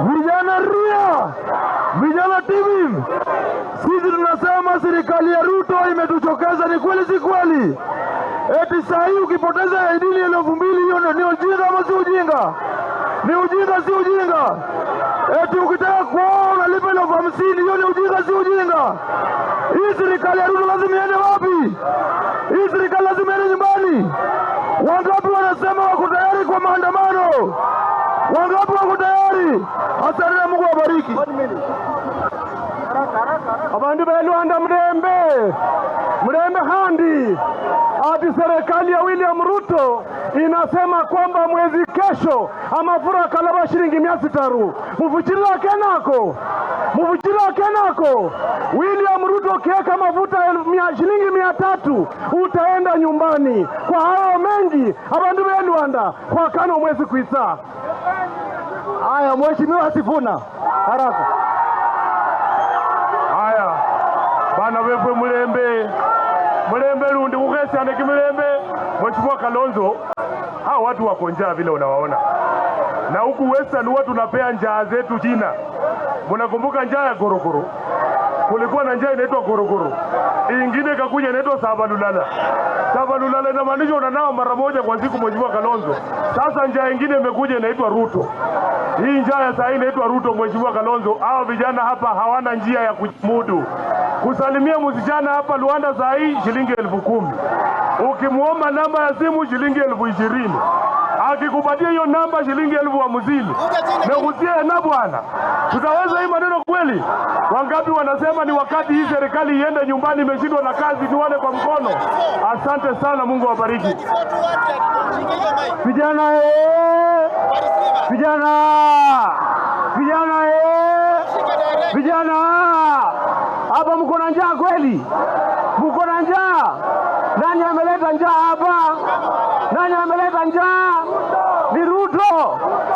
Vijana ria, vijana TV. Sisi tunasema serikali ya Ruto imetuchokeza. Ni kweli si kweli? Eti saa hii ukipoteza ID ni 2000, hiyo ni ujinga ama si ujinga? Ni ujinga si ujinga? Eti ukitaka kuoa unalipa 50,000, hiyo ni ujinga si ujinga? Hii serikali ya Ruto lazima iende wapi? Hii serikali lazima iende nyumbani. Wangapi wanasema wako tayari kwa maandamano? Wangapi wako tayari? Asante na Mungu awabariki. Abandu be Luanda mrembe, mrembe handi ati serikali ya William Ruto inasema kwamba mwezi kesho amafura kalaba shilingi 600. Mufuchirira kenako, mufuchirira kenako. William Ruto kiweka mafuta shilingi 300 utaenda nyumbani. Kwa hayo mengi abandu be Luanda kwa kano mwezi kuisa. Haya, Mheshimiwa Sifuna, haraka. Haya bana wefwe mulembe, mulembe lundi kukhesana kimilembe. Mheshimiwa Kalonzo, hao watu wako njaa vile unawaona, na huku Western huwa tunapea njaa zetu jina. Mnakumbuka njaa ya gorogoro? Kulikuwa na njaa inaitwa gorogoro, ingine ikakuja inaitwa sabalulala. Sabalulala inamaanisha unanawa mara moja kwa siku, Mheshimiwa Kalonzo. Sasa njaa ingine imekuja inaitwa Ruto. Hii njaa ya saa hii inaitwa Ruto, Mheshimiwa Kalonzo. Hao vijana hapa hawana njia ya kujimudu. Kusalimia msichana hapa Luanda saa hii shilingi 10,000. Ukimuomba namba ya simu shilingi 20,000. Akikupatia hiyo namba shilingi 50,000. Nekusie na bwana, tutaweza hii maneno kweli? Wangapi wanasema ni wakati hii serikali iende nyumbani, imeshindwa na kazi, tuone kwa mkono. Asante sana, Mungu awabariki. Vijana vijana, vijana, vijana, hapa mko na njaa kweli? Mko na njaa? Nani ameleta njaa hapa? Nani ameleta njaa?